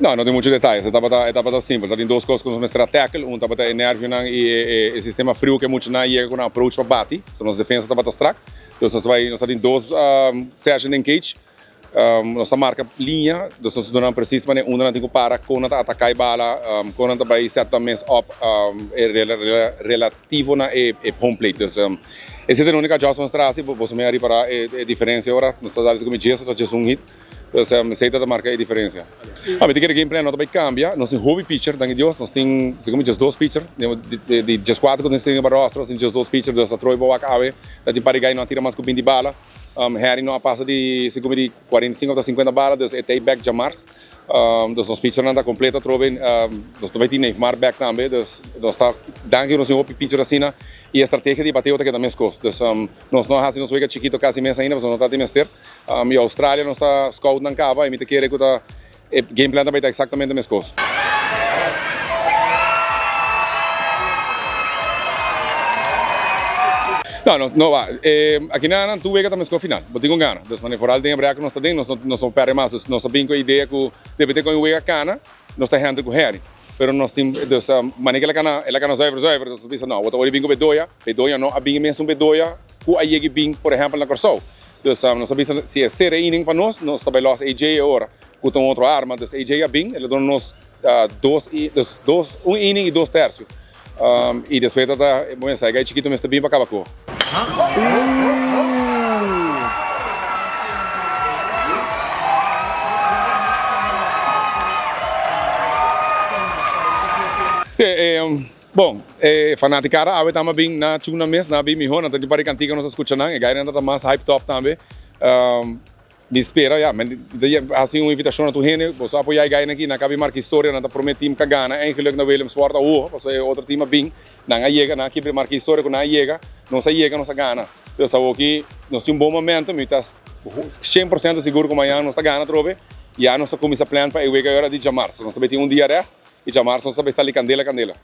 No, no tin mucho detaye. E tabata, e tabata simpel. Tabatin dos cos cu nos mester a tackle. Un tabata e nervionan y e, e, e sistema friu cu e muchanan yega cu nan approach pa bati. So nos defensa tabata strak. Dus nos bai, nos tabatin dos um, session den cage. Um, nos a marca liña, dus nos duna nan precies manera unda nan tin cu para, con nan ta ataca e bala, um, con nan ta bai set nan mes op um, e rela, rela, relativo na e, e home plate. Dus um, esey ta e unico adjustment nos ta haci, boso mey a ripara e, e diferencia ora. Nos ta dal cu mi djes, ta djes un hit. Dus um, esey ta marca e diferencia. A mi ta kere game plan no ta bay cambia. Nos tin hopi pitcher, danki Dios. Nos tin, segun mi, djes dos pitcher. Di, di, di djes cuatro cu nos tin riba roster, nos tin djes dos pitcher. Dus a troy bo wak awe. Ta tin par di guy no a tira mas cu binti bala. Um, Harry no a pasa di, segun mi, di 45 of 50 bala. Dus e tay back djamars. Um, dus nos pitchernan ta completo atrobe. Um, nos ta bay tin Neymar back tambe. Dus nos ta, danki nos tin hopi pitcher asina. Y e estrategia di bateo ta keda mescos. Dus um, nos no a haci nos wega chikito casi mes ainda, pasobra no ta tin mester. Um, y Australia nos ta scout nan caba y mi ta kere cu ta e game plan ta bay ta exactamente mescos. No, no, no ba. Eh, aki na nan tur wega ta mescos final. Bo tin cu gana. Dus wanneer vooral den e brek cu nos ta den, nos no, nos no perde mas. Dus nos a bin cu e idea cu debe te cu un wega cana, nos ta handle cu Harry. Pero nos tin, dus um, manera cu el a cana, el a cana zuiver, zuiver. Dus nos a bisa, no, bo ta ori bin cu Bedoya. Bedoya no a bin e mesun Bedoya cu a yega bin, por ehempel, na Corsou. Dus um, nos a bisa, si e sere inning pa nos, nos ta bay los AJ e ora, cu ta un otro arma. Dus AJ a bin, el a duna nos uh, dos, i, dus dos, un inning y dos tercio. Um, y despues ta ta, bo mester sa, e chikito mester bin pa caba cu. Si, eh, bon, e fanaticada awe tamba bin na chuna mes, na bin miho, nan ta tin par di cantica nos a scucha nan, e gainan ta mas hyped up tambe. Um, mi spera, ya, men haci un invitacion na tur hende, boso apoya e gainan aki, nan ka bin marca historia, nan ta prome team ka gana, eigenlijk na Williamsport awo, pasobra e otro team a bin, nan a yega, nan a kibra marca historia cu nan a yega, nos a yega, nos a gana. Dus awoki nos tin un bon momento, mi ta 100% sigur cu mañana nos ta gana atrobe, ya nos ta cuminsa plan pa e wega ora di djamarzo. Nos ta bay tin un dia rest y djamarzo nos ta bay sali candela candela.